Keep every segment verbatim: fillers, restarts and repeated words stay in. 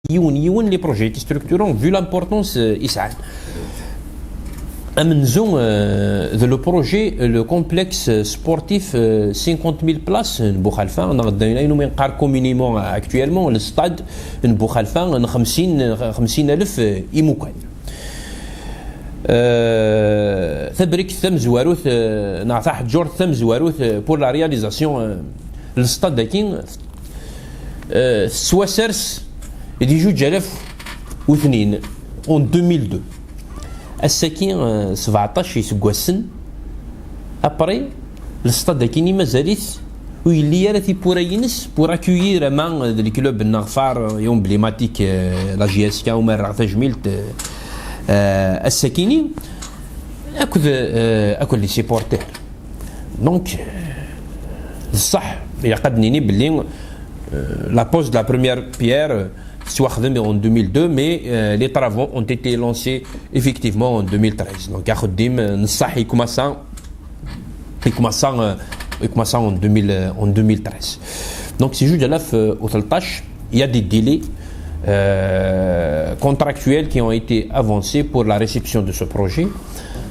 yiwen yiwen les projets structurants, vu l'importance, euh, i sɛan. Amenzu, euh, de le projet, le complexe sportif, euh, cinquante mille places n Buxalfa, neɣ d ayen umi nqar communément actuellement le stade n Buxalfa n xemsin, xemsin alef, euh, imukan. Euh, tabrikt tamezwarut, euh, neɣ taḥeǧǧurt tamezwarut, euh, pour la réalisation, euh, n le stade-agi, euh, tettwasers di juǧ alaf u tnin, en deux mille deux. Ass-agi, euh, sebɛeṭṭac iseggasen après, le stade-agi-ni mazal-it ur yelli ara tiwwura-ines pour accueillir ama d le club-nneɣ phare et emblématique, euh, la J S K, umarreɣ tajmilt, euh, euh, ass-agi-ni, akked, euh, akked les supporters. Donc, euh, d ṣṣeḥ, ilaq ad d-nini belli, euh, la pose de la première pierre, euh, tettwaxdem en deux mille deux, mais, euh, les travaux ont été lancés effectivement en deux mille treize. Donc, axeddim, euh, n ṣṣeḥ, il commence, il commence, euh, il commence en deux mille, euh, en deux mille treize. Donc, c'est juste de l'œuf, euh, au tleṭṭac, il y a des délais, euh, contractuels qui ont été avancés pour la réception de ce projet.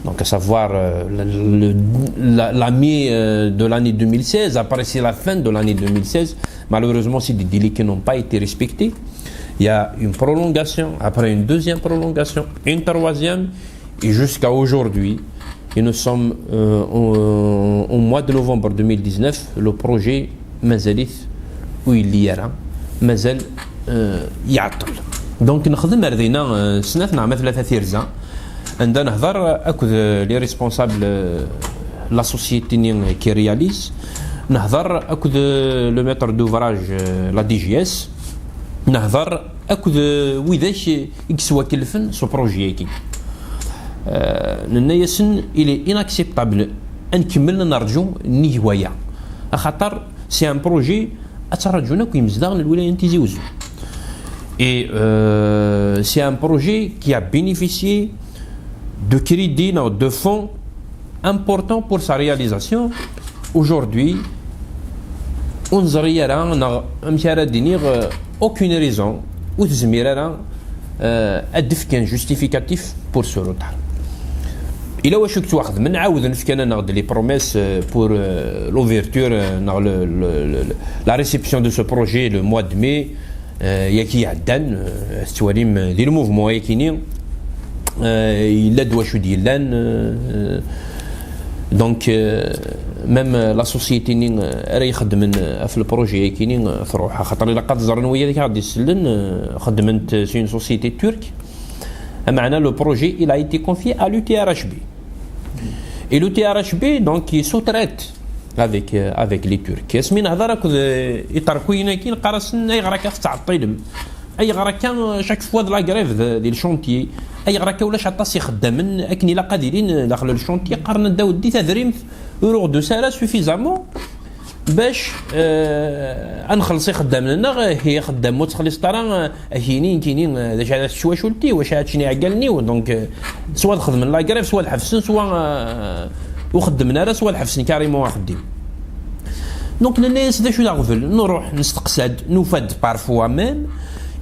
Donc, à savoir, euh, le, le, la, la mi, euh, de l'année deux mille seize, après c'est la fin de l'année deux mille seize. Malheureusement, c'est des délais qui n'ont pas été respectés. Il y a une prolongation, après une deuxième prolongation, une troisième, et jusqu'à aujourd'hui, et nous sommes, euh, au, au mois de novembre deux mille dix-neuf, le projet mazal-it ur yelli ara, mazal, euh, iɛeṭṭel. Donc, nexdem ar dinna, euh, snat neɣ ma tlata tirza, anda nehḍer akked, euh, les responsables, euh, la société-nni qui réalise, nehḍer akked, euh, le maître d'ouvrage, euh, la D G S, nehḍer akked, euh, widak i yeswakelfen s uprojet-agi. Euh, nenna-yasen, il est inacceptable ad nkemmel ad nerǧu nnig waya, axaṭer c'est un projet ad ttṛaǧun akk yimezdaɣ n lwilaya n Tizi Uzzu. Et, euh, c'est un projet qui a bénéficié de crédits, de fonds importants pour sa réalisation. Aujourd'hui, ur neẓri ara, neɣ amek ara d-iniɣ, euh, aucune raison ur tezmir ara, euh, ad d-fken justificatif pour ce retard. Ila wacu yettwaxedmen, ɛawden fkan-aneɣ-d les promesses, euh, pour, euh, l'ouverture, euh, neɣ le, le, le, la réception de ce projet le mois de mai, euh, yagi iɛeddan, euh, tettwalim, euh, di le mouvement-agi-ni, euh, yella-d wacu d-yellan, euh, donc, euh, même, euh, la société-nni, euh, ara ixeddmen, euh, ɣef le projet-agi-ni, euh, truḥ, axaṭer ilaq ad ẓren wiyaḍ i aɣ-d-isellen, euh, xeddment, euh, c'est une société turque. Ameɛna, le projet, il a été confié à l'U T R H B. Et l'U T R H B, donc, il sous-traite avec, euh, avec les Turcs. Asmi nehḍer akked, euh, iṭerkuyen-agi, neqqar-asen, ayɣer akka tettɛeṭṭilem? Ayɣer akka, euh, chaque fois de la grève de, di le chantier? Ayɣer akka ulac aṭas ixeddamen akken ilaq ad ilin daxel le chantier? Qqaren-d, a weddi, tadrimt ur aɣ-d-tusi ara suffisamment bac, euh, ad nxelleṣ ixeddamen-nneɣ. Ihi, ixeddam ur ttxelliṣet ara, euh, akini, nekkini, euh, d acu ara tečč twacult-iw, d acu ara ččen iɛeggalen-iw? Donc, euh, soit ad xedmen la grève, soit ad ḥebsen, soit, euh, ur xeddmen ara, soit ad ḥebsen carrément axeddim. Donc, nenna-yas, d acu d aɣbel? Nruḥ, nesteqsa-d, nufa-d parfois même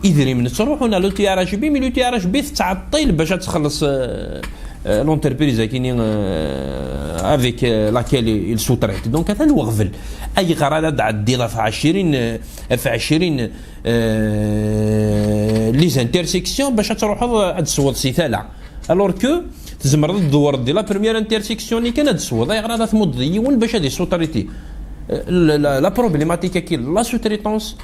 idrimen ttruḥun à l'U T R H B, mais l'U T R H B tettɛeṭṭil bac ad txelleṣ, euh, euh, l'entreprise-agi-ni, euh, avec, euh, laquelle il sous-traite. Donc, atan weɣbel. Ayɣer ara d-tɛeddiḍ ɣef ɛecrin, euh, ɣef ɛecrin, euh, les intersections bac ad truḥeḍ ad tesweḍ si tala? Alors que tzemreḍ ad tdewwreḍ di la première intersection-nni kan ad tesweḍ. Ayɣer ara tmuddeḍ i yiwen bac ad yessuṭriti? Euh, la, la, la problématique-agi, la sous-traitance,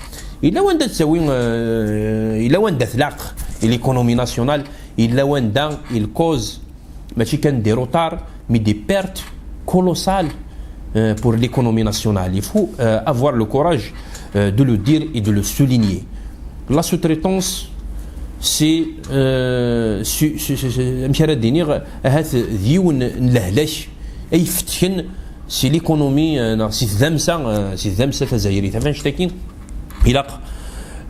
yella wanda tettawi, euh, yella wanda tlaq l'économie nationale, yella wanda il cause mačči kan des retards, mais des pertes colossales, euh, pour l'économie nationale. Il faut, euh, avoir le courage, euh, de le dire et de le souligner. La sous-traitance, c'est, euh, c'est, c'est, c'est, c'est, amek ara d-iniɣ, ahat d yiwen n lehlak ay ifetken si l'économie, euh, neɣ si tdamsa, euh, si tdamsa tazzayrit. Ɣef annect-agi, ilaq,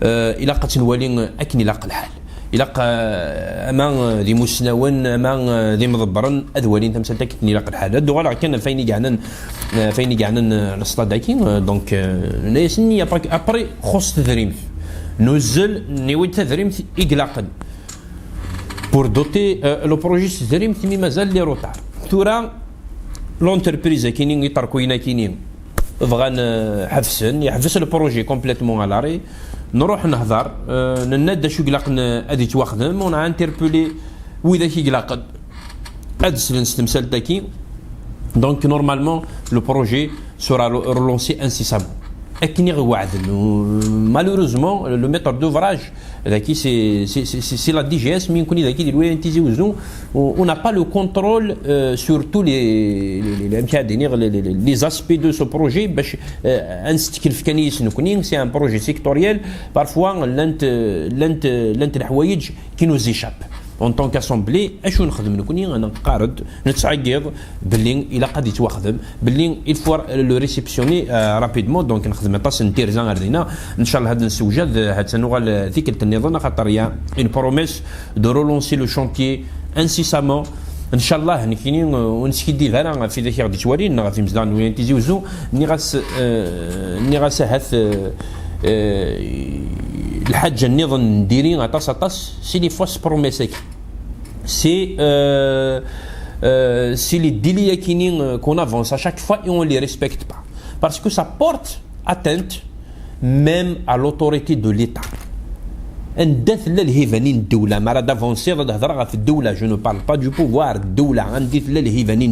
euh, ilaq ad tt-nwali akken ilaq lḥal. Ilaq, euh, ama, euh, d imussnawen, ama, euh, d imḍebbren, ad walin tamsalt akken ilaq lḥal. Ad d-uɣaleɣ kan ɣef wayen i yeɛnan, euh, ɣef wayen i yeɛnan, euh, le stade-agi, euh, donc, euh, nenna-yasen, après, après, xuṣṣ tedrimt. Nuzzel, niwi-d tadrimt i ilaqen pour doter, euh, le projet s tadrimt, mi mazal les retards. Tura, l'entreprise akini, iṭerkuyen akini, bɣan, euh, ḥebsen, yeḥbes le projet complètement à l'arrêt. Nruḥ nehḍer, euh, nenna-d d acu ilaqen, euh, ad yettwaxdem, on a interpellé widak i ilaqen ad slen s temsalt-agi. Donc, normalement, le projet sera re-, relancé incessamment. Akken i ɣ-weɛden. Malheureusement, le maître d'ouvrage, daki, c'est, c'est, c'est, c'est la D G S, mi nekkni daki di lwilaya n Tizi Uzzu, on on n'a pas le contrôle, euh, sur tous les, les, les, les, amek ara d-iniɣ, les, les, les, les aspects de ce projet, bac, euh, ad nsetkelf kan yis nekkni, c'est un projet sectoriel, parfois, llant, llant, llant leḥwayeǧ qui nous échappent. En tant qu'assemblée, acu nxeddem nekkni? Neqqar-d, nettɛeggiḍ belli ilaq ad yettwaxdem, belli il faut le réceptionner, euh, rapidement. Donc, nxeddem aṭas n tirza ar dinna. Ncallah ad nsewjad, euh, ad nuɣal, euh, tikkelt nniḍen, axaṭer il y a une promesse de relancer le chantier incessamment. Ncallah, nekkini, euh, ur neskiddib ara ɣef widak i ɣ-d-yettwalin, neɣ ɣef yimezdaɣ n lwilaya n Tizi Uzzu. Nniɣ-as, euh, nniɣ-as ahat, euh, euh, lḥaǧa nniḍen n diri aṭas, aṭas, c'est les fausses promesses-agi. C'est, euh, euh, c'est les délais akini, euh, qu'on avance à chaque fois et on les respecte pas. Parce que ça porte atteinte même à l'autorité de l'État. Anda tella lhiba-nni n ddewla? Mi ara d-avansiḍ ad hedreɣ ɣef ddewla, je ne parle pas du pouvoir, ddewla, anda tella lhiba-nni n